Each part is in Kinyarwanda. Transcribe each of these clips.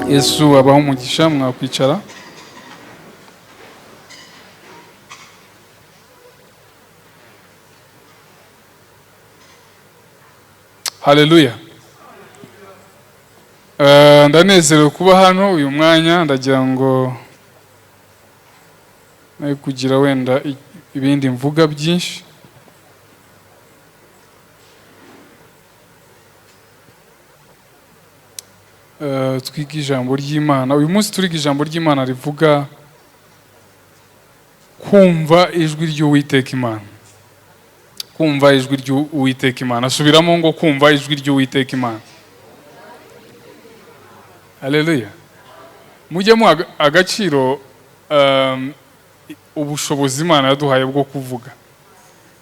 Yesu abaho umugisha. Mwakwicara. Haleluya. Ndanezerewe kuba hano uyu mwanya. Ndagira ngo nawe kugira wenda ibindi mvuga byinshi. Twiga ijambo ry'Imana uyu munsi. Turiga ijambo ry'Imana rivuga kumva ijwi ry'Uwiteka Imana, kumva ijwi ry'Uwiteka Imana. Asubiramo ngo kumva ijwi ry'Uwiteka Imana. Haleluya. Mujye muha agaciro ubushobozi Imana yaduhaye bwo kuvuga.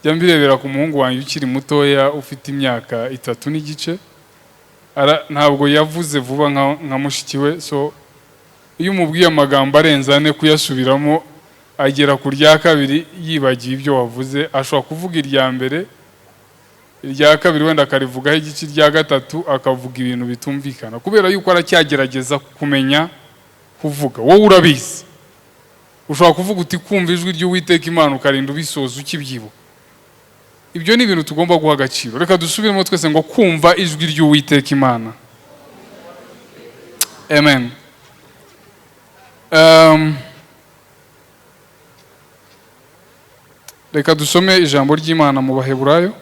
Jya mbirebera ku muhungu wanjye ukiri mutoya, ufite imyaka 3 n'igice. Ntabwo yavuze vuba nka mushiki we. So iyo umubwiye amagambo arenze ane, kuyasubiramo agera ku rya kabiri yibagiwe ibyo wavuze. Ashobora kuvuga irya mbere, irya kabiri wenda akarivugaho igice, irya gatatu akavuga ibintu bitumvikana, kubera yuko aracyagerageza kumenya kuvuga. Wowe urabizi, ushobora kuvuga uti "kumva ijwi ry'Uwiteka Imana", ukarinda ubisoza ukibyibuka. Ibyo ni ibintu tugomba guha agaciro. Reka dusubiremo twese ngo kumva ijwi ry'Uwiteka Imana. Amen. Reka dusome ijambo ry'Imana mu Baheburayo,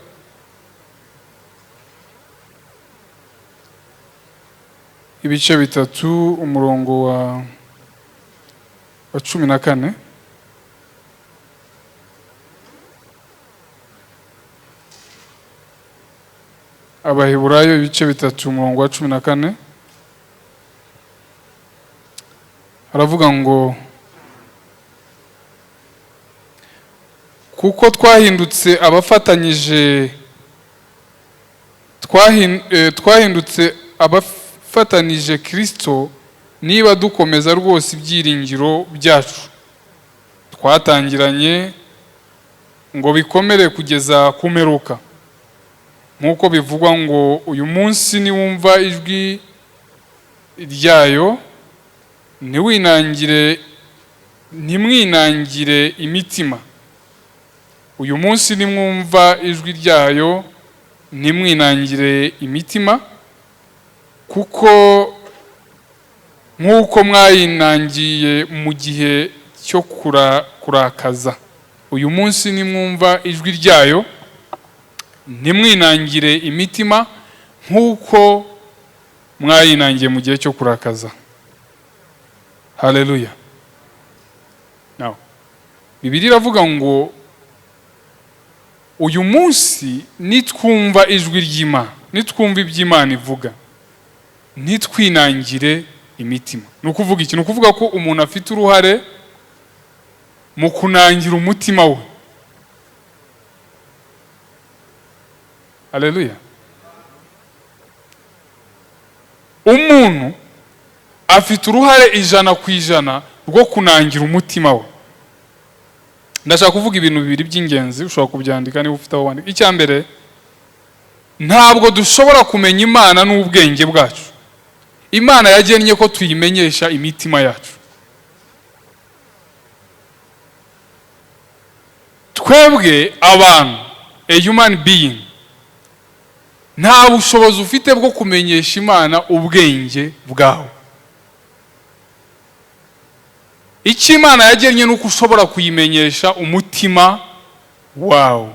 ibice 3, umurongo wa 14. Abaheburayo ibice 3, umurongo wa 14, haravuga ngo: "Kuko twahindutse abafatanyije twahindutse abafatanije Kristo, niba dukomeza rwose ibyiringiro byacu twatangiranye ngo bikomere kugeza ku mperuka, nk'uko bivugwa ngo: 'Uyu munsi niwumva ijwi ryayo, ntimwinangire imitima.' Uyu munsi nimwumva ijwi ryayo, ntimwinangire imitima, kuko nk'uko mwayinangiye mu gihe cyo kurakaza. Uyu munsi nimwumva ijwi ryayo, ntimwinangire imitima nk'uko mwayinangiye mu gihe cyo kurakaza." Haleluya. Now, Bibiliya iravuga ngo uyu munsi nitwumva ijwi ry'Imana, nitwumva iby'Imana ivuga, ntitwinangire imitima. Ni ukuvuga iki? Ni ukuvuga ko umuntu afite uruhare mu kunangira umutima we. Haleluya. Umuntu afite uruhare 100% rwo kunangira umutima we. Ndashaka kuvuga ibintu bibiri by'ingenzi. Ushobora kubyandika niba ufite aho wandika. Icya mbere, ntabwo dushobora kumenya Imana n'ubwenge bwacu. Imana yagennye ko tuyimenyesha imitima yacu. Twebwe abantu, a human being, nta bushobozi ufite bwo kumenyesha Imana ubwenge bwawe. Icyo Imana yagennye ni uko ushobora kuyimenyesha umutima wawe.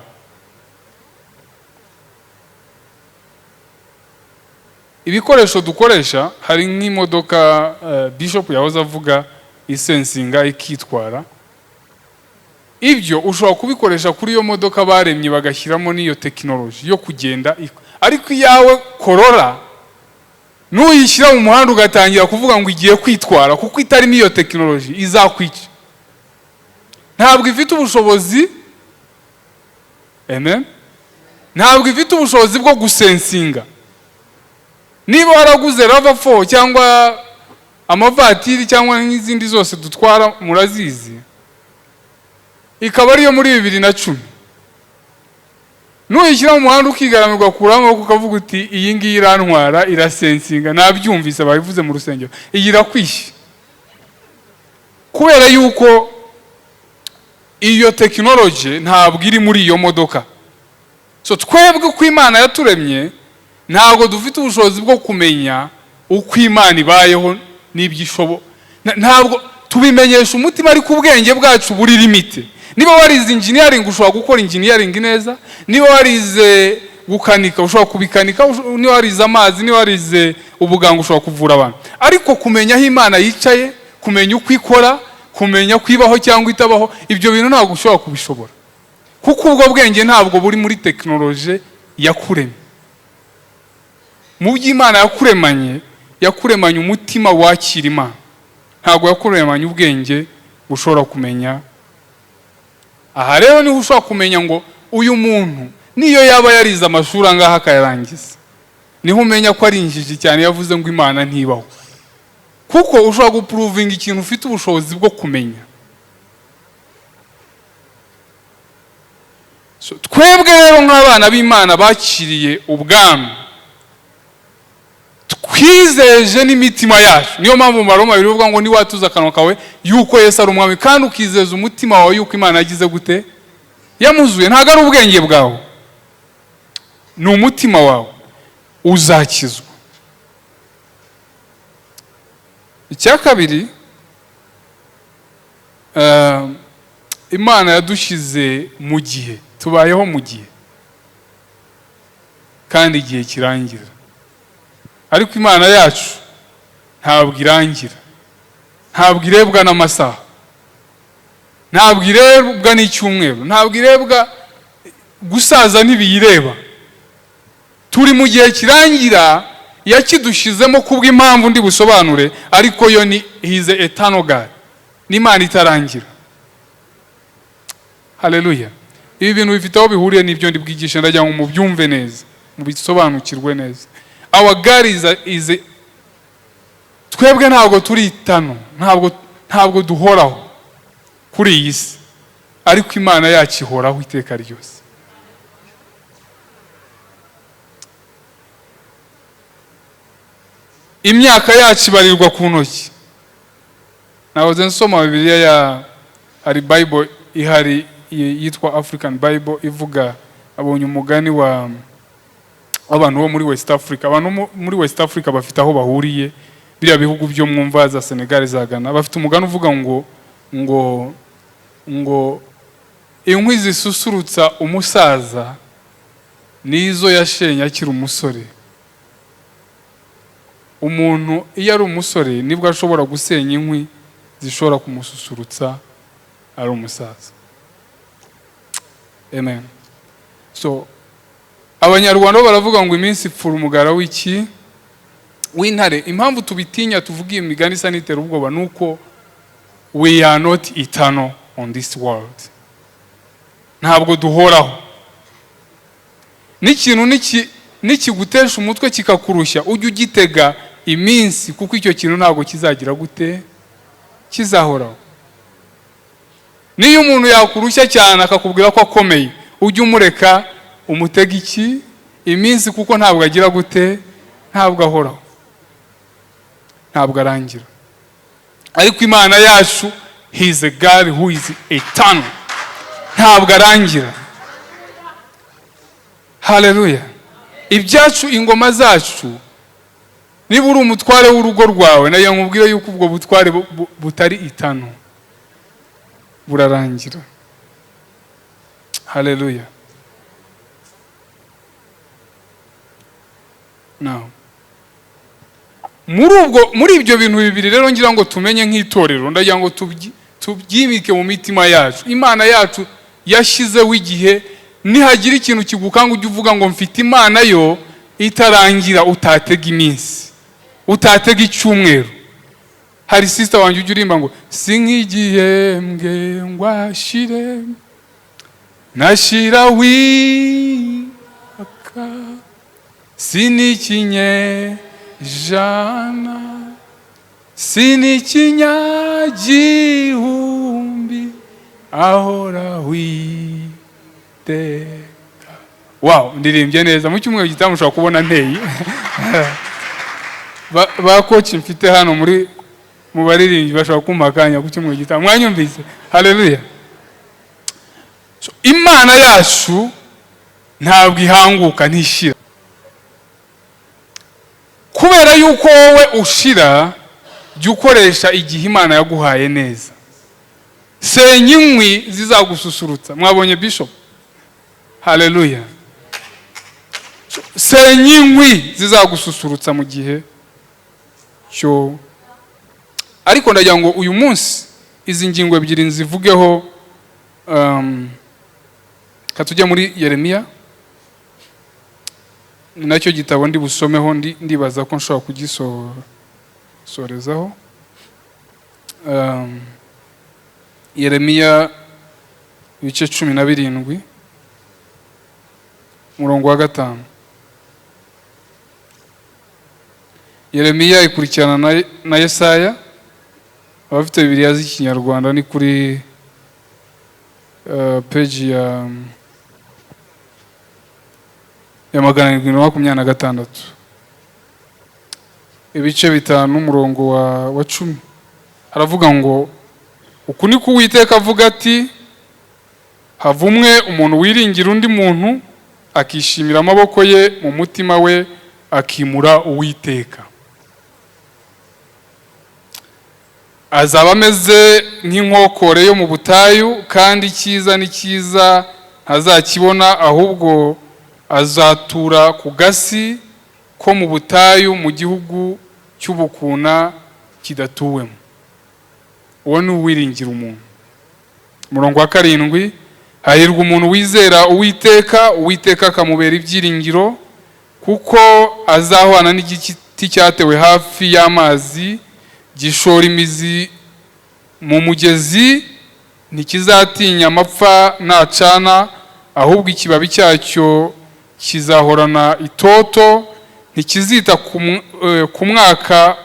Ibikoresho dukoresha, hari nk'imodoka bishop yahoze avuga, isensinga ikitwara. Ibyo ushobora kubikoresha kuri iyo modoka baremye bagashyiramo n'iyo tekinoloji yo kugenda, ariko iyawe Corolla nuyishyira mu muhanda ugatangira kuvuga ngo igiye kwitwara, kuko itarimo iyo tekinoloji, izakwica. Ntabwo ifite ubushobozi. Amen. Ntabwo ifite ubushobozi bwo gusensinga. Niba waraguze RAV4 cyangwa amavatiri cyangwa nk'izindi zose dutwara murazizi, ikaba ariyo muri 2010. Nuyishyira mu muhanda ukigaramira, ugakuramo amaboko, ukavuga uti: "Iyi ngiyi irantwara, irasensinga, nabyumvise babivuze mu rusengero," iyi irakwishe, kubera yuko iyo tekinoloji ntabwo iri muri iyo modoka. So twebwe uko Imana yaturemye, ntabwo dufite ubushobozi bwo kumenya uko Imana ibayeho n'ibyo ishobo. Ntabwo tubimenyesha umutima, ariko ubwenge bwacu buri limité. Niba warize engineering, ushobora gukora engineering neza. Niba warize gukanika, ushobora kubikanika. Niba warize amazi, niba warize ubuganga, ushobora kuvura abantu. Ariko kumenya aho Imana yicaye, kumenya uko ikora, kumenya ko ibaho cyangwa itabaho, ibyo bintu ntabwo ushobora kubishobora, kuko ubwo bwenge ntabwo buri muri tekinoloji yakuremye. Mu byo Imana yakuremanye, yakuremanye umutima wakira Imana, ntabwo yakuremanye ubwenge bushobora kumenya. Aha rero niho ushobora kumenya ngo uyu muntu niyo yaba yarize amashuri angaha akayarangiza, niho umenya ko ari injiji cyane yavuze ngo Imana ntibaho, kuko ushobora guprovinga ikintu ufite ubushobozi bwo kumenya. So, twebwe rero nk'abana b'Imana bakiriye ubwami, twizeje n'imitima yacu. Niyo mpamvu mu Baroma bivuga ngo niwatuza akanwa kawe yuko Yesu ari umwami, kandi ukizeza umutima wawe yuko Imana yagize gute? Yamuzuye. Ntabwo ari ubwenge bwawe, ni umutima wawe, uzakizwa. Icya kabiri, Imana yadushyize mu gihe, tubayeho mu gihe, kandi igihe kirangira. Ariko Imana yacu ntabwo irangira, ntabwo irebwa n'amasaha, ntabwo irebwa n'icyumweru, ntabwo irebwa gusaza, ntibiyireba. Turi mu gihe kirangira, yakidushyizemo kubw'impamvu ndi busobanure, ariko yo ni He is eternal God, ni Imana itarangira. Haleluya! Ibi bintu bifite aho bihuriye n'ibyo ndi bwigishe, ndagira ngo mubyumve neza, mubisobanukirwe neza. Our God is a, twebwe ntabwo turi eternal, ntabwo duhoraho kuri iyi si, ariko Imana yacu ihoraho iteka ryose. Imyaka yacu ibarirwa ku ntoki. Nahoze nsoma Bibiliya ya, hari Bible ihari yitwa African Bible, ivuga, abonye umugani wa w'abantu bo muri West Africa. Abantu muri West Africa bafite aho bahuriye, biriya bihugu byo mwumva za Senegal, za Ghana, bafite umugani uvuga ngo inkwi zisusurutsa umusaza nizo yashenye akiri umusore. Umuntu iyo ari umusore nibwo ashobora gusenya inkwi zishobora kumususurutsa ari umusaza. Amen. So Abanyarwanda bo baravuga ngo iminsi ipfura umugara w'iki? W'intare. Impamvu tubitinya, tuvuga iyi migani isa n'itera ubwoba, ni uko we are not eternal on this world, ntabwo duhoraho. N'ikintu nikigutesha umutwe, kikakurushya, ujye ugitega iminsi, kuko icyo kintu ntabwo kizagira gute? Kizahoraho. Niyo umuntu yakurushya cyane akakubwira ko akomeye, ujye umureka, umutega iki? Iminsi, kuko ntabwo agira gute? Ntabwo ahoraho, ntabwo arangira. Ariko Imana yacu, He is a God who is eternal, ntabwo arangira. Haleluya! Ibyacu, ingoma zacu, niba uri umutware w'urugo rwawe, nayo nkubwire yuko ubwo butware butari eternal, burarangira. Haleluya! Now, muri ibyo bintu bibiri rero ngira ngo tumenye nk'itorero, ndagira ngo tubyimike mu mitima yacu. Imana yacu yashyizeho igihe. Nihagira ikintu kigukanga, ujye uvuga ngo mfite Imana yo itarangira, utatega iminsi, utatega icyumweru. Hari sister wanjye ujya urimba ngo si nk'igihembwe ngo ashire, nashira waka, si n'ikinyejana, si n'ikinyagihumbi, ahora witeka. Wow, ndirimbye neza. Mu cyumweru gitaha mushobora kubona nteye ba coach mfite hano muri mu baririmbyi bashobora kumpa akanya ku cyumweru gitaha. Mwanyumvise? Haleluya. So, Imana yacu ntabwo ihanguka, ntishira. Kubera yuko wowe ushira, jya ukoresha igihe Imana yaguhaye neza. Senya inkwi zizagususurutsa. Mwabonye bishop? Haleluya. Senya inkwi zizagususurutsa mu gihe cyo. Ariko ndagira ngo uyu munsi izi ngingo ebyiri nzivugeho. Katujya muri Yeremiya, ni nacyo gitabo ndi busomeho. Ndibaza ko nshobora kugisorezaho. Yeremiya ibice 17, umurongo wa 5. Yeremiya ikurikirana na Yesaya. Abafite Bibiliya z'Ikinyarwanda ni kuri peji ya 726, ibice 5, umurongo wa 10. Haravuga ngo: "Uku ni ko Uwiteka avuga ati: Havumwe umuntu wiringira undi muntu, akishimira amaboko ye mu mutima we, akimura Uwiteka. Azaba ameze nk'inkokore yo mu butayu, kandi icyiza ni cyiza ntazakibona, ahubwo azatura ku gasi ko mu butayu, mu gihugu cy'ubukuna kidatuwemo." Uwo ni uwiringira umuntu. Umurongo wa 7: "Hahirwa umuntu wizera Uwiteka, Uwiteka akamubera ibyiringiro, kuko azahwana n'igiti cyatewe hafi y'amazi, gishora imizi mu mugezi, ntikizatinya amapfa nacana, ahubwo ikibabi cyacyo kizahorana itoto, ntikizita ku mwaka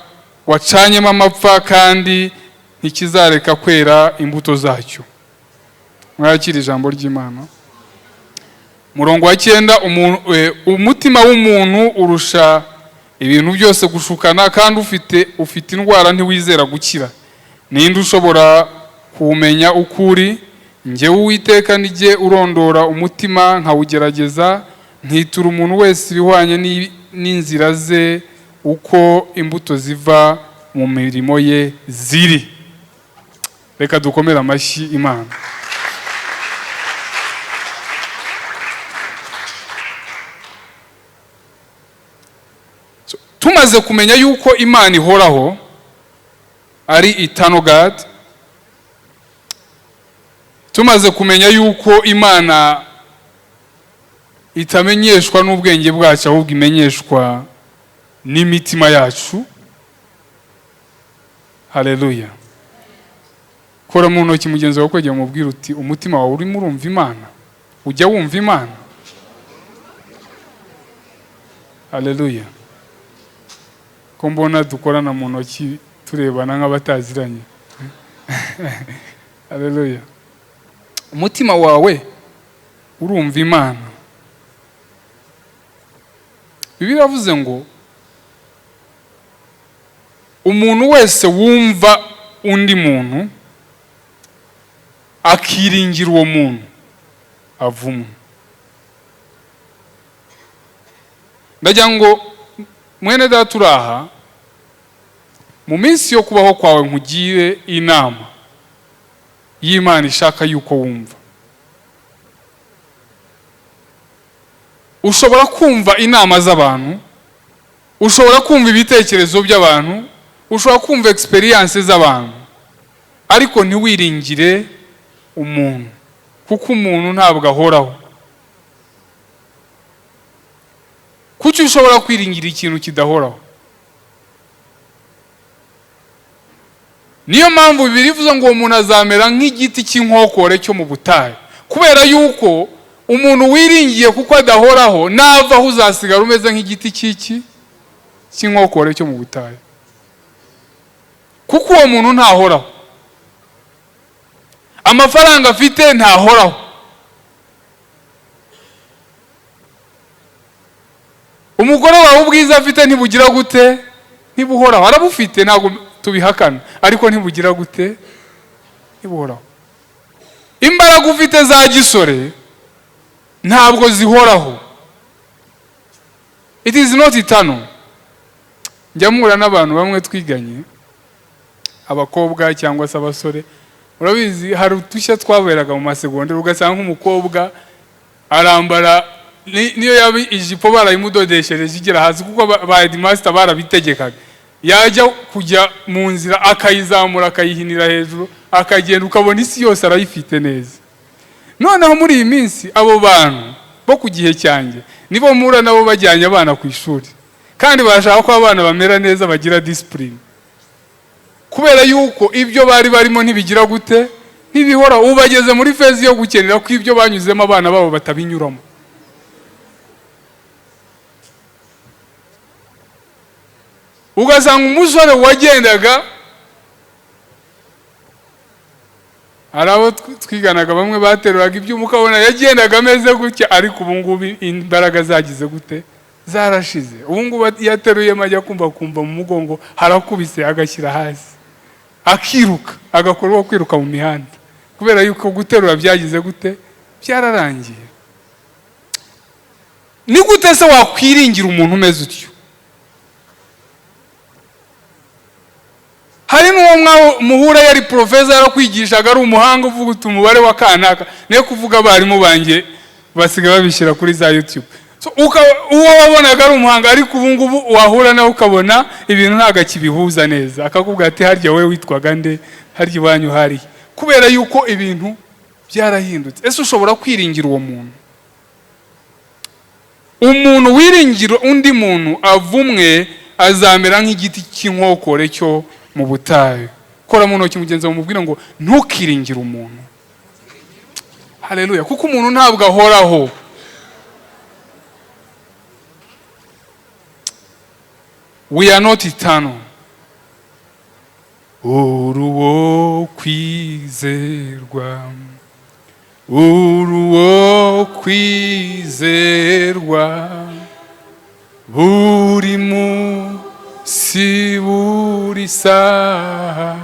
wacanyemo amapfa, kandi ntikizareka kwera imbuto zacyo." Mwakira ijambo ry'Imana. Murongo wa 9: "Umutima w'umuntu urusha ibintu byose gushukana, kandi ufite indwara, ntiwizera gukira. Ninde ushobora kuwumenya uko uri? Njyewe Uwiteka nijye urondora umutima, nkawugerageza, nkitura umuntu wese ibihwanye n'inzira ze, uko imbuto ziva mu mirimo ye ziri." Reka dukomere amashyi Imana. So, tumaze kumenya yuko Imana ihoraho, ari eternal God, tumaze kumenya yuko Imana itamenyeshwa n'ubwenge bwacu, ahubwo imenyeshwa n'imitima yacu. Haleluya. Kora mu ntoki mugenzi wawe kwegera, umubwira uti: "Umutima wawe urimo urumva Imana? Ujya wumva Imana?" Haleluya. Ko mbona dukorana mu ntoki turebana nk'abataziranye? Haleluya. Umutima wawe urumva Imana? Bibiliya iravuze ngo umuntu wese wumva undi muntu akiringira uwo muntu avumwe. Ndagira ngo mwene data uri aha, mu minsi yo kubaho kwawe nkugire inama y'Imana ishaka yuko wumva. Ushobora kumva inama z'abantu, ushobora kumva ibitekerezo by'abantu, ushobora kumva experience z'abantu, ariko ntiwiringire umuntu, kuko umuntu ntabwo ahoraho. Kuki ushobora kwiringira ikintu kidahoraho? Niyo mpamvu Bibiliya ivuze ngo uwo muntu azamera nk'igiti cy'inkokore cyo mu butayu, kubera yuko umuntu wiringiye, kuko adahoraho, navaho uzasigara umeze nk'igiti cy'iki cy'inkokore cyo mu butayu, kuko uwo muntu ntahoraho. Amafaranga afite ntahoraho. Umugore wawe ubwiza afite ntibugira gute? Ntibuhoraho. Arabufite, ntabwo tubihakana, ariko ntibugira gute? Ntibuhoraho. Imbaraga ufite za gisore ntabwo zihoraho. It is not eternal. Njya mpura n'abantu bamwe twiganye, abakobwa cyangwa se abasore. Urabizi, hari udushya twaberaga mu masegonderi, ugasanga nk'umukobwa arambara niyo yaba ijipo barayimudodeshereje igera hasi, kuko ba headmaster barabitegekaga, yajya kujya mu nzira akayizamura, akayihinira hejuru, akagenda, ukabona isi yose arayifite neza. Noneho muri iyi minsi, abo bantu bo ku gihe cyanjye nibo mpura nabo bajyanye abana ku ishuri, kandi bashaka ko abana bamera neza, bagira discipline, kubera yuko ibyo bari barimo ntibigira gute? Ntibihora. Ubu bageze muri phase yo gukenera ko ibyo banyuzemo abana babo batabinyuramo. Ugasanga umusore wagendaga, hari abo twiganaga bamwe bateruraga ibyuma, ukabona yagendaga ameze gutya, ariko ubu ngubu imbaraga zagize gute? Zarashize. Ubu ngubu iyo ateruyemo ajya kumva mu mugongo harakubise, agashyira hasi, akiruka, agakora uwo kwiruka mu mihanda, kubera yuko guterura byagize gute? Byararangiye. Ni gute se wakwiringira umuntu umeze utyo? Hari n'uwo muhura yari professor, yarakwigishaga, ari umuhanga, uvuga uti umubare wa kanaka, niyo kuvuga abarimu banjye basigaye babishyira kuri za YouTube. So, uwo wabonaga ari umuhanga, ariko ubu ngubu wahura nawe ukabona ibintu ntabwo akibihuza neza, akakubwira ati harya wowe witwaga nde, harya iwanyu hari, kubera yuko ibintu byarahindutse. Ese ushobora kwiringira uwo muntu? Umuntu wiringira undi muntu avumwe, azamera nk'igiti cy'inkokore cyo mu butayu. Kora mu ntoki mugenzi wawe, umubwire ngo ntukiringire umuntu. Haleluya! Kuko umuntu ntabwo ahoraho. We are not eternal. Uruwo kwizerwa, uruwo kwizerwa, buri munsi, buri saha,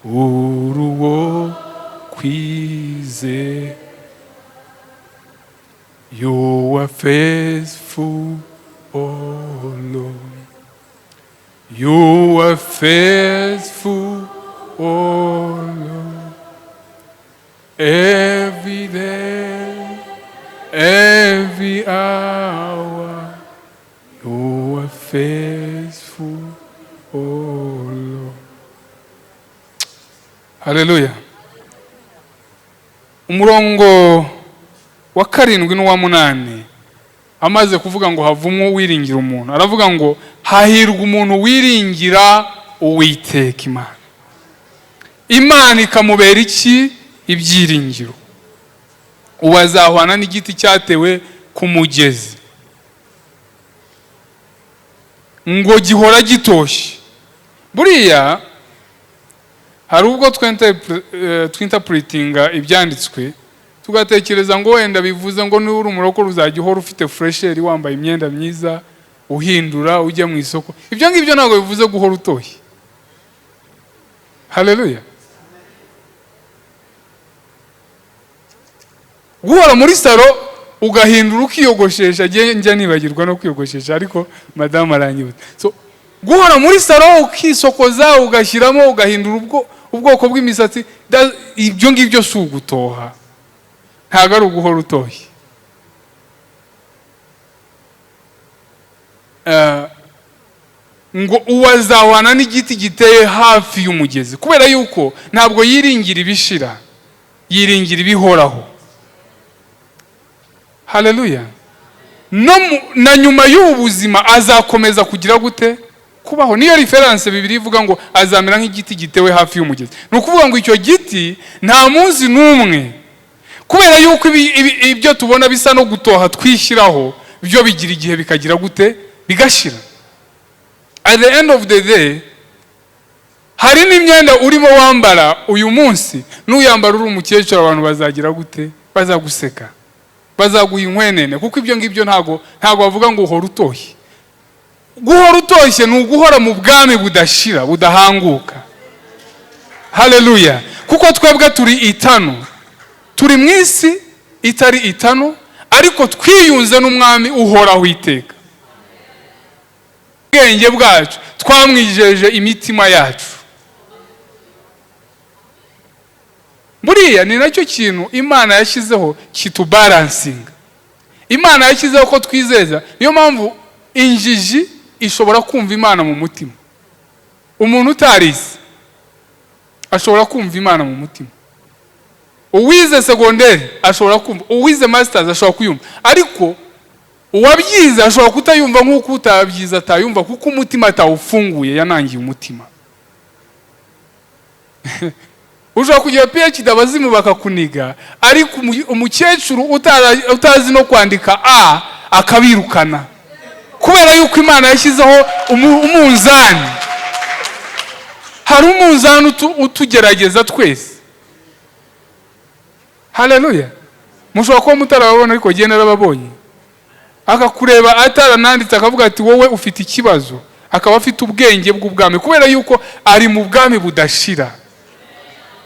uruwo kwizerwa. You are faithful, oh Lord. You are faithful, oh Lord. Every day, every hour, you are faithful, oh Lord. Hallelujah. Umurongo wa 7 n'uwa 8, amaze kuvuga ngo havumwe uwiringira umuntu, aravuga ngo hahirwa umuntu wiringira Uwiteka Imana, Imana ikamubera iki? Ibyiringiro. Ubu azahwana n'igiti cyatewe ku mugezi, ngo gihora gitoshye. Buriya hari ubwo twinterpretinga ibyanditswe, tugatekereza ngo wenda bivuze ngo niba uri umurokore uzajya uhora ufite fraîcheur, wambaye imyenda myiza, uhindura, ujya mu isoko. Ibyo ngibyo ntabwo bivuze guhora utoshye. Haleluya! Guhora muri salon ugahindura, ukiyogoshesha, njya nibagirwa no kwiyogoshesha, ariko madamu aranyibutsa. So, guhora muri salon ukisokoza, ugashyiramo, ugahindura ubwoko bw'imisatsi, ibyo ngibyo si ugutoha, ntabwo ari uguhora utoshye. Ngo uwazahwana n'igiti giteye hafi y'umugezi, kubera yuko ntabwo yiringira ibishira, yiringira ibihoraho. Haleluya! No na nyuma y'ubu buzima azakomeza kugira gute? Kubaho. Niyo référence Bibiliya ivuga ngo azamera nk'igiti gitewe hafi y'umugezi. Ni ukuvuga ngo icyo giti nta munsi n'umwe, kubera yuko ibyo tubona bisa no gutoha twishyiraho, byo bigira igihe bikagira gute? Bigashira. At the end of the day, hari n'imyenda urimo wambara uyu munsi, n'uyambara uri umukecuru, abantu bazagira gute? Bazaguseka, bazaguha inkwenene, kuko ibyo ngibyo ntago bavuga ngo uhora utoshye. Guhora utoshye ni uguhora mu bwami budashira, budahanguka. Haleluya! Kuko twebwe turi eternal, turi mu isi itari eternal, ariko twiyunze n'umwami uhoraho iteka. Ubwenge bwacu twamwijeje imitima yacu. Buriya ni nacyo kintu Imana yashyizeho kitubalancinga. Imana yashyizeho ko twizeza. Niyo mpamvu injiji ishobora kumva Imana mu mutima. Umuntu utarize ashobora kumva Imana mu mutima. Uwize segonderi ashobora kumva, uwize masters ashobora kuyumva, ariko uwabyize ashobora kutayumva nk'uko utabyize atayumva, kuko umutima atawufunguye, yanangiye umutima. Ushobora kugira PhD, abazimu bakakuniga, ariko umukecuru utazi no kwandika a akabirukana, kubera yuko Imana yashyizeho umunzani. Hari umunzani utugerageza twese. Haleluya! Mushobora kuba mutarababona, ariko jye narababonye. Akakureba atarananditse, akavuga ati: "Wowe ufite ikibazo." Akaba afite ubwenge bw'ubwami, kubera yuko ari mu bwami budashira.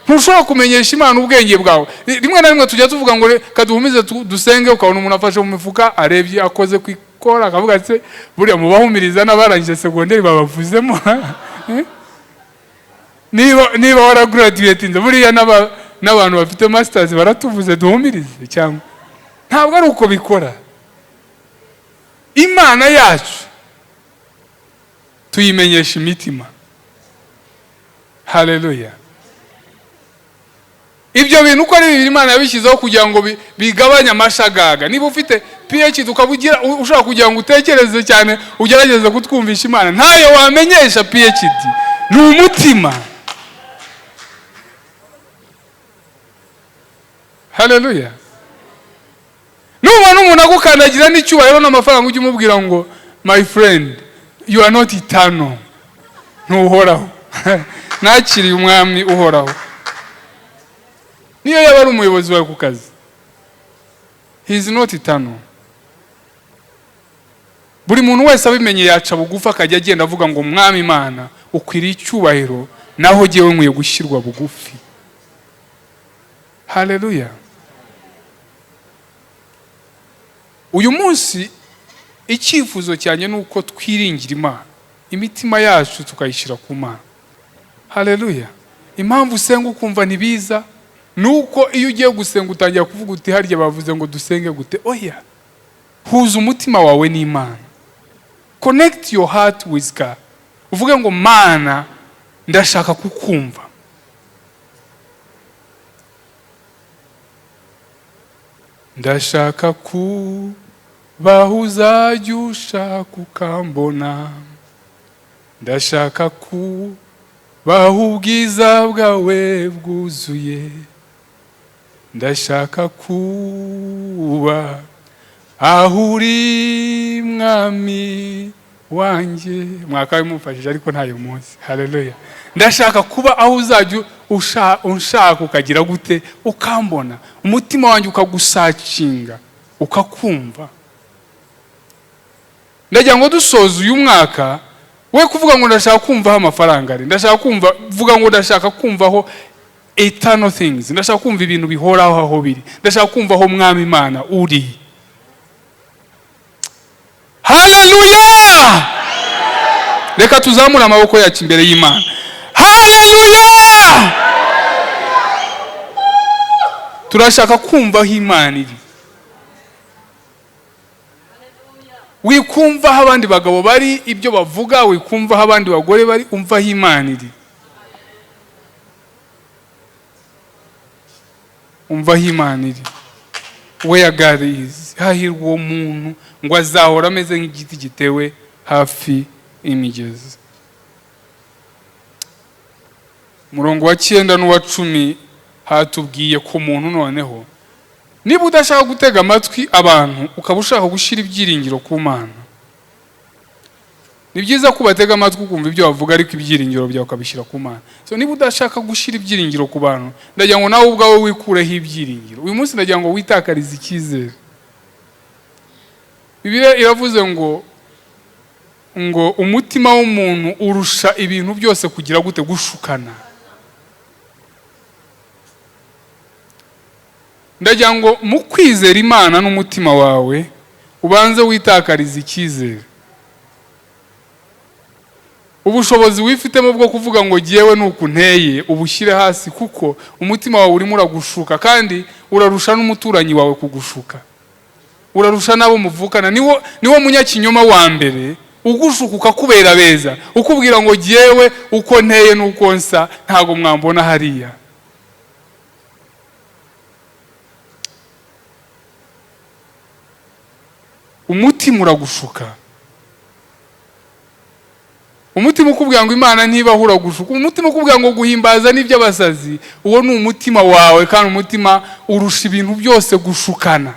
Ntushobora kumenyesha Imana ubwenge bwawe. Rimwe na rimwe tujya tuvuga ngo reka duhumize, dusenge, ukabona umuntu afashe mu mifuka, arebye, akoze ku ikora, akavuga ati: "Buriya mubahumiriza n'abarangije segonderi babavuzemo." Eh? Niba waragraduatinze, buriya n'abantu bafite masters baratuvuze, duhumirize cyangwa? Ntabwo ari uko bikora. Imana yacu tuyimenyesha imitima. Haleluya! Ibyo bintu uko ari bibiri, Imana yabishyizeho kugira ngo bigabanye amashagaga. Niba ufite PhD, ukaba ugira ushobora kugira ngo utekereze cyane, ugerageze kutwumvisha Imana, ntayo wamenyesha PhD, ni umutima. Haleluya! Nubona umuntu agukandagira n'icyubahiro n'amafaranga, ujye umubwira ngo: "My friend, you are not eternal, ntuhoraho, nakiriye umwami uhoraho." Niyo yaba ari umuyobozi wawe ku kazi, he is not eternal. Buri muntu wese abimenye yaca bugufi, akajya agenda avuga ngo: "Mwami Imana, ukwiriye icyubahiro, naho jyewe nkwiye gushyirwa bugufi." Haleluya! Uyu munsi icyifuzo cyanjye ni uko twiringira Imana, imitima yacu tukayishyira ku Mana. Haleluya! Impamvu usenga ukumva ntibiza ni uko iyo ugiye gusenga utangira kuvuga uti: "Harya bavuze ngo dusenge gute?" Oya, huza umutima wawe n'Imana. Connect your heart with God. Uvuge ngo: "Mana, ndashaka kukumva." Ndashaka kubaho uzajya ushaka ukambona, ndashaka kubaho ubwiza bwawe bwuzuye, ndashaka kuba aho uri, mwami wanjye. Mwakabaye mumfashije, ariko ntayo munsi. Haleluya! Ndashaka kuba aho uzajya unshaka ukagira gute? Ukambona. Umutima wanjye ukagusearchinga, ukakumva. Ndagira ngo dusoze uyu mwaka, we kuvuga ngo ndashaka kumva aho amafaranga ari, ndashaka kumva, vuga ngo: "Ndashaka kumva aho eternal things, ndashaka kumva ibintu bihoraho aho biri, ndashaka kumva aho mwami Imana uri." Haleluya! Reka tuzamure amaboko yacu imbere y'Imana. Haleluya! Turashaka kumva aho Imana iri. Wikumva aho abandi bagabo bari, ibyo bavuga, wikumva aho abandi bagore bari, umva aho Imana iri, umva aho Imana iri. Where God is. Hahirwa uwo muntu ngo azahora ameze nk'igiti gitewe hafi y'imigezi. Umurongo wa 9 n'uwa 10 hatubwiye ku muntu. Noneho niba udashaka gutega amatwi abantu, ukaba ushaka gushyira ibyiringiro ku Mana, ni byiza ko ubatega amatwi ukumva ibyo bavuga, ariko ibyiringiro byawe ukabishyira ku Mana. So niba udashaka gushyira ibyiringiro ku bantu, ndagira ngo nawe ubwawe wikureho ibyiringiro. Uyu munsi ndagira ngo witakarize icyizere. Bibiliya iravuze ngo Ngo umutima w'umuntu urusha ibintu byose kugira gute? Gushukana. Ndagira ngo mu kwizera Imana n'umutima wawe ubanze witakariza icyizere, ubushobozi wifitemo bwo kuvuga ngo jyewe nuku nteye, ubushyire hasi, kuko umutima wawe urimo uragushuka, kandi urarusha n'umuturanyi wawe kugushuka, urarusha n'abo muvukana. Niwo munyakinyoma wa mbere ugushuka, ukakubera beza, ukubwira ngo jyewe uko nteye nuko nsa ntago mwambona hariya. Umutima uragushuka, umutima ukubwira ngo Imana ntibaho uragushuka, umutima ukubwira ngo guhimbaza n'iby'abasazi, uwo ni umutima wawe, kandi umutima urusha ibintu byose gushukana.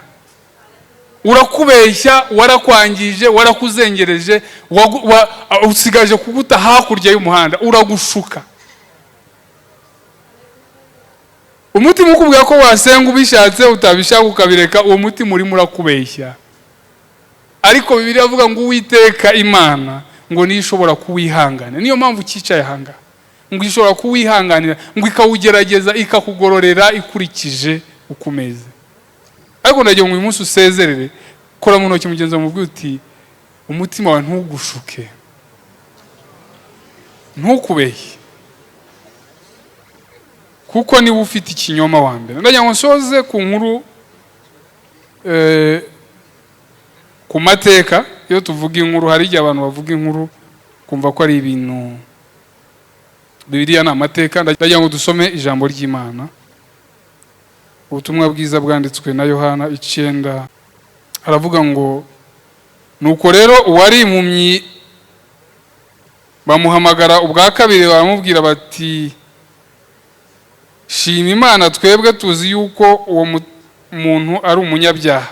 Urakubeshya, warakwangije, warakuzengereje, usigaje kuguta hakurya y'umuhanda, uragushuka. Umutima ukubwira ko wasenga ubishatse, utabishaka ukabireka, uwo mutima urimo urakubeshya. Ariko Bibiliya avuga ngo Uwiteka Imana ngo niyo ishobora kuwihangana. Niyo mpamvu ucyicaye ahanga, ngo ishobora kuwihanganira, ngo ikawugerageza, ikakugororera ikurikije uko umeze. Ariko ndagira ngo uyu munsi usezerere, kora mu ntoki mugenzi wawe umubwire uti umutima wawe ntugushuke, ntukubeshye, kuko niba ufite ikinyoma wa mbere. Ndagira ngo nsoze ku nkuru, ku mateka. Iyo tuvuga inkuru, hari igihe abantu bavuga inkuru kumva ko ari ibintu. Bibiliya ni amateka. Ndagira ngo dusome ijambo ry'Imana, ubutumwa bwiza bwanditswe na Yohana 9. Aravuga ngo nuko rero uwari impumyi bamuhamagara ubwa kabiri, baramubwira bati shima Imana, twebwe tuzi yuko uwo muntu ari umunyabyaha.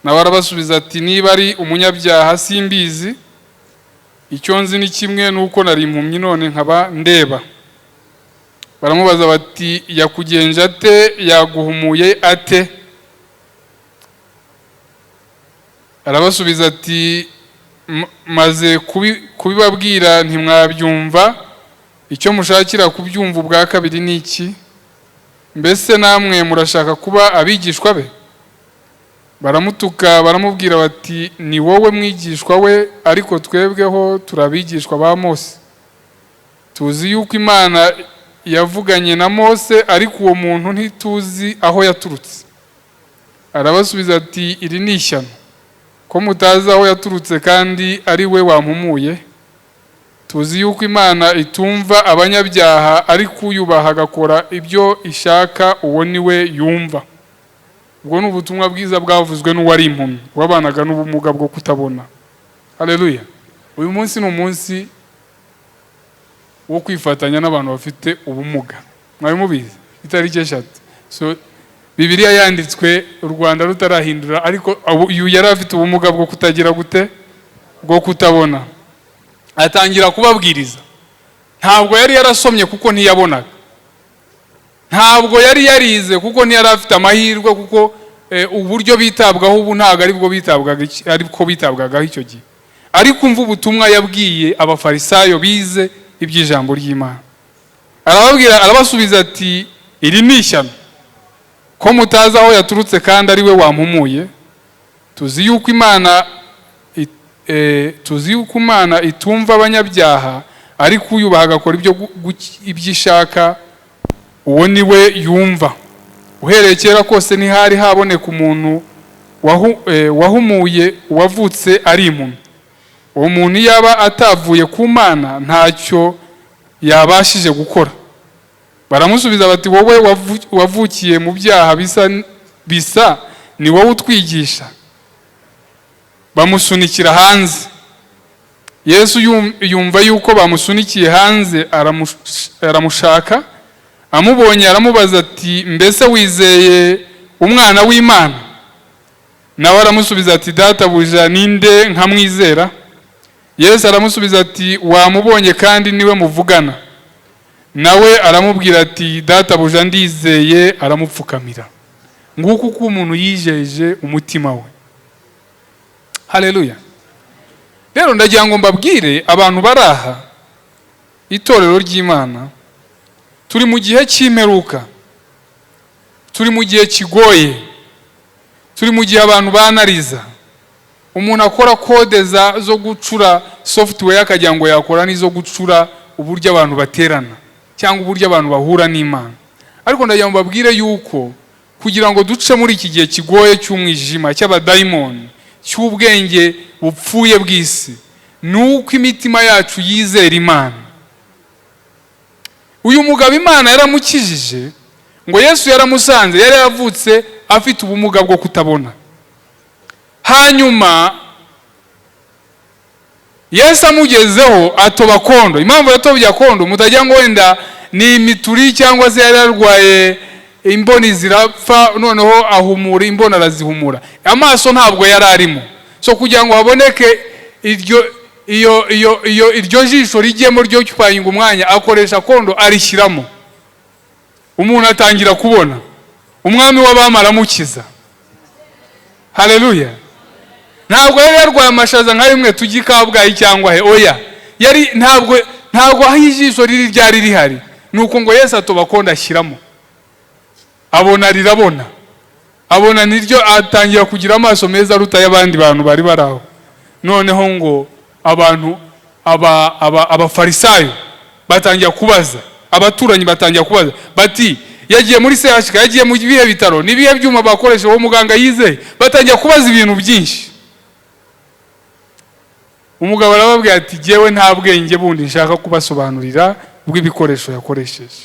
Nawe arabasubiza ati niba ari umunyabyaha simbizi, icyo nzi ni kimwe, nuko nari impumyi none nkaba ndeba. Baramubaza bati yakugenje ate, yaguhumuye ate? Arabasubiza ati maze kubibabwira ntimwabyumva, icyo mushakira kubyumva ubwa kabiri ni iki? Mbese namwe murashaka kuba abigishwa be? Baramutuka, baramubwira bati ni wowe mwigishwa we, ariko twebweho turabigishwa ba Mose. Tuzi yuko Imana yavuganye na Mose, ariko uwo muntu ntituzi aho yaturutse. Arabasubiza ati iri ni ishyano, ko mutazi aho yaturutse kandi ari we wampumuye. Tuzi yuko Imana itumva abanyabyaha, ariko uyubaha agakora ibyo ishaka, uwo ni we yumva. Ubwo ni ubutumwa bwiza bwavuzwe n'uwari impumyi, wabanaga n'ubumuga bwo kutabona. Haleluya. Uyu munsi ni umunsi wo kwifatanya n'abantu bafite ubumuga. Mwari mubizi, itariki 3. So Bibiliya yanditswe u Rwanda rutarahindura, ariko uyu yari afite ubumuga bwo kutagira gute, bwo kutabona. Atangira kubabwiriza. Ntabwo yari yarasomye kuko ntiyabonaga, ntabwo yari yarize kuko ntiyari afite amahirwe, kuko uburyo bitabwaho ubu ntabwo aribwo bitabwaga, ariko bitabwagaho icyo gihe. Ariko umva ubutumwa yabwiye abafarisayo bize iby'ijambo ry'Imana. Arababwira, arabasubiza ati iri ni ishyano, ko mutazi aho yaturutse kandi ari we wampumuye. Tuzi yuko Imana tuzi yuko Imana itumva abanyabyaha, ariko uyubaha agakora ibyo ishaka, uwo ni we yumva. Uhereye kera kose ntihari haboneka umuntu wahumuye uwavutse ari impumyi. Uwo muntu yaba atavuye ku Mana ntacyo yabashije gukora. Baramusubiza bati wowe wavukiye mu byaha bisa ni wowe utwigisha. Bamusunikira hanze. Yesu yumva yuko bamusunikiye hanze, aramushaka. Amubonye aramubaza ati mbese wizeye umwana w'Imana? Nawe aramusubiza ati databuja ninde nkamwizera? Yesu aramusubiza ati wamubonye kandi niwe muvugana. Nawe aramubwira ati databuja ndizeye, aramupfukamira. Nguko uko umuntu yijeje umutima we. Haleluya. Rero ndagira ngo mbabwire abantu bari aha, itorero ry'Imana, turi mu gihe cy'imperuka, turi mu gihe kigoye, turi mu gihe abantu banariza. Umuntu akora code zo gucura software akagira ngo yakora n'izo gucura uburyo abantu baterana cyangwa uburyo abantu bahura n'Imana. Ariko ndagira ngo mbabwire yuko kugira ngo duce muri iki gihe kigoye cy'umwijima, cy'abadayimoni, cy'ubwenge bupfuye bw'isi, ni uko imitima yacu yizera Imana. Uyu mugabo Imana yaramukijije, ngo Yesu yaramusanze, yari yavutse afite ubumuga bwo kutabona. Hanyuma Yesu amugezeho atoba kondo. Impamvu yatobye kondo, mutagira ngo wenda ni imituri cyangwa se yari yarwaye imboni zirapfa, noneho ahumura imboni arazihumura, amaso ntabwo yari arimo. So kugira ngo haboneke iryo iyo iyo iyo iryo jisho rijyemo ryo kwayinga umwanya, akoresha kondo arishyiramo, umuntu atangira kubona. Umwami w'abami aramukiza. Haleluya. Ntabwo yari yarwaye amashaza nka rimwe tujya i Kabgayi cyangwa he, oya, yari ntabwo aho ijisho riri ryari rihari. Nuko ngo Yesu atoba kondo ashyiramo, abona rirabona, abona niryo, atangira kugira amaso meza aruta y'abandi bantu bari bari aho. Noneho ngo abantu abafarisayo batangira kubaza, abaturanyi batangira kubaza bati yagiye muri CHK, yagiye mu bihe bitaro, ni ibihe byuma bakoresha, uwo muganga yizeye. Batangira kubaza ibintu byinshi. Umugabo arababwira ati jyewe nta bwenge bundi nshaka kubasobanurira bw'ibikoresho yakoresheje.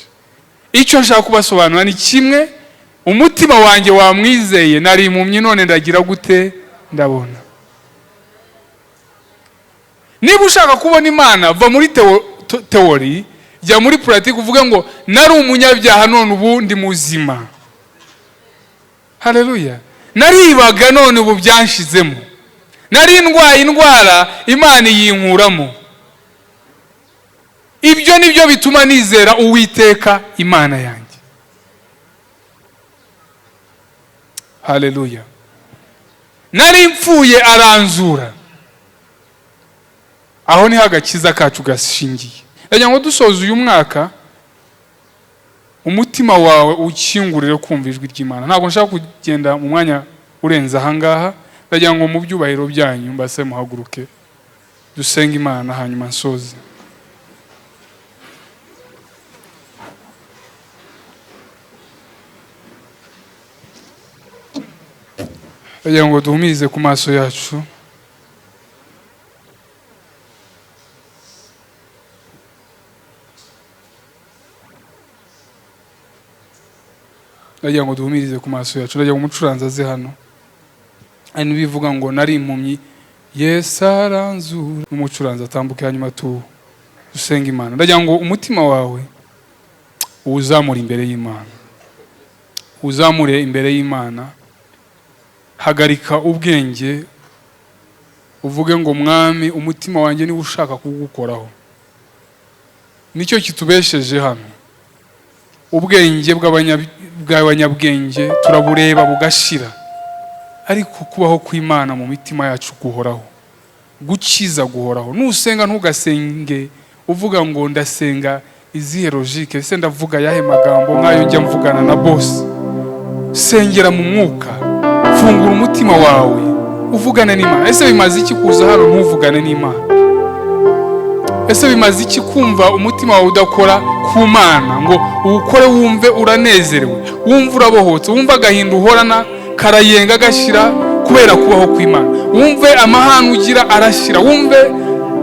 Icyo nshaka kubasobanurira ni kimwe, umutima wanjye wamwizeye, nari impumyi none ndagira gute? Ndabona. Niba ushaka kubona Imana, va muri theory, jya muri pratique, uvuge ngo nari umunyabyaha none ubu ndi muzima. Haleluya. Naribaga none ubu byanshizemo, nari ndwaye indwara Imana yinkuramo. Ibyo nibyo bituma nizera Uwiteka Imana yanjye. Haleluya. Nari mpfuye aranzura. Aho niho agakiza kacu gashingiye. Ndagira ngo dusoze uyu mwaka, umutima wawe ukingurire kumva ijwi ry'Imana. Ntabwo nshaka kugenda mu mwanya urenze ahangaha. Ndagira ngo mu byubahiro byanyu mbase muhaguruke dusenge Imana, hanyuma nsoze. Ndagira ngo duhumirize ku maso yacu. Ndagira ngo duhumirize ku maso yacu. Ndagira ngo umucuranzi aze hano. Ari bivuga ngo nari impumyi, Yesu aranzura. Umucuranzi atambuke, hanyuma dusenge Imana. Ndagira ngo umutima wawe uwuzamure imbere y'Imana, uzamure imbere y'Imana. Hagarika ubwenge, uvuge ngo Mwami, umutima wanjye niwe ushaka kugukoraho. Nicyo kitubesheje hano. Ubwenge bw'abanyabwenge turabureba bugashira, ariko kubaho kw'Imana mu mitima yacu guhoraho, gukiza guhoraho. Nusenga ntugasenge uvuga ngo ndasenga izihe logique, ese ndavuga yahe magambo nkayo njya mvugana na boss. Sengera mu mwuka, fungura umutima wawe uvugane n'Imana. Ese bimaze iki kuza hano ntuvugane n'Imana? Ese bimaze iki kumva umutima wawe udakora ku Mana ngo uwukore wumve uranezerewe, wumve urabohotse, wumve agahinda uhorana karayenga gashira kubera kubaho kw'Imana, wumve amahane ugira arashira, wumve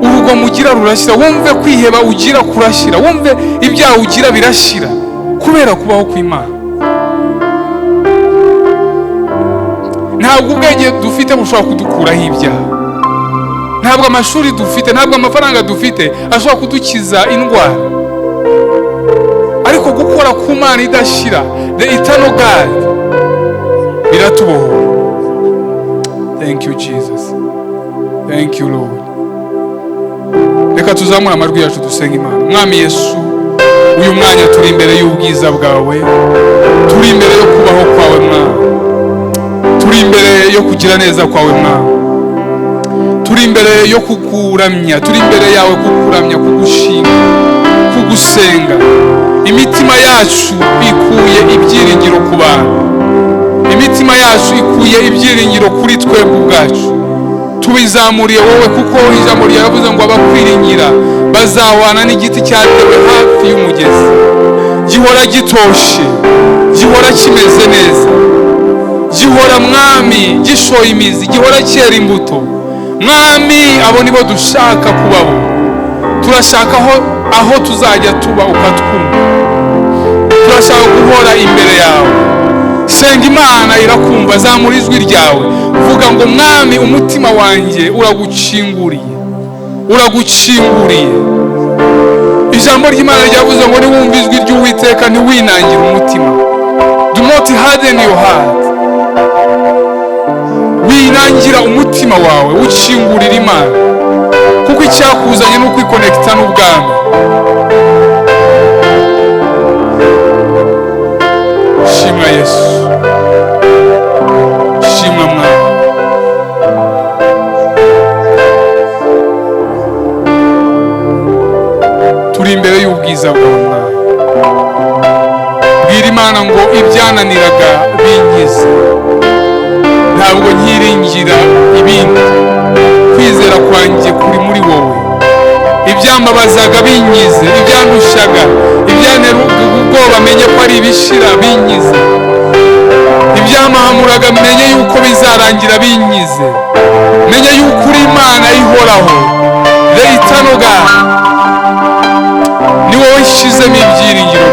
urugomo ugira rurashira, wumve kwiheba ugira kurashira, wumve ibyaha ugira birashira kubera kubaho kw'Imana. Ntabwo ubwenge dufite bushobora kudukuraho ibyaha, ntabwo amashuri dufite, ntabwo amafaranga dufite ashobora kudukiza indwara, ariko gukora ku Mana idashira, the eternal God, biratubohora. Thank you Jesus, thank you Lord. Reka tuzamure amajwi yacu dusenge Imana. Mwami Yesu, uyu mwanya turi imbere y'ubwiza bwawe, turi imbere yo kubaho kwawe Mwami, turi imbere yo kugira neza kwawe Mwami. Turi imbere yo kukuramya, turi imbere yawe kukuramya, kugushima, kugusenga. Imitima yacu ikuye ibyiringiro ku bantu, imitima yacu ikuye ibyiringiro kuri twebwe ubwacu, tubizamuriye wowe, kuko ijambo ryavuze ngo abakwiringira bazahwana n'igiti cyatewe hafi y'umugezi, gihora gitoshe, gihora kimeze neza, gihora, Mwami, gishoye imizi, gihora cyera imbuto. Mwami, abo nibo dushaka kubabo. Turashaka aho tuzajya tuba ukatwumva. Turashaka guhora imbere yawe. Senga, Imana irakumva. Zamura ijwi ryawe, vuga ngo: "Mwami, umutima wanjye uragukinguriye, uragukinguriye." Ijambo ry'Imana ryavuze ngo niwumva ijwi ry'Uwiteka, ntiwinangire umutima. Do not harden your heart. Winangira umutima wawe, ukingurira Imana, kuko icyakuzanye ni ukwikonekita n'ubwami. Shimwa Yesu, shimwa Mwami. Turi imbere y'ubwiza bwawe, Mwami. Bwira Imana ngo ibyananiraga binkize, ntabwo nkiringira ibindi, kwizera kwanjye kuri muri wowe. Ibyambabazaga binkize, ibyandushaga, ibyantera ubwoba, menye ko ari ibishira, binkize. Ibyampahamuraga, menye yuko bizarangira, binkize. Menye yuko uri Imana ihoraho, the eternal God. Ni wowe nshyizemo ibyiringiro.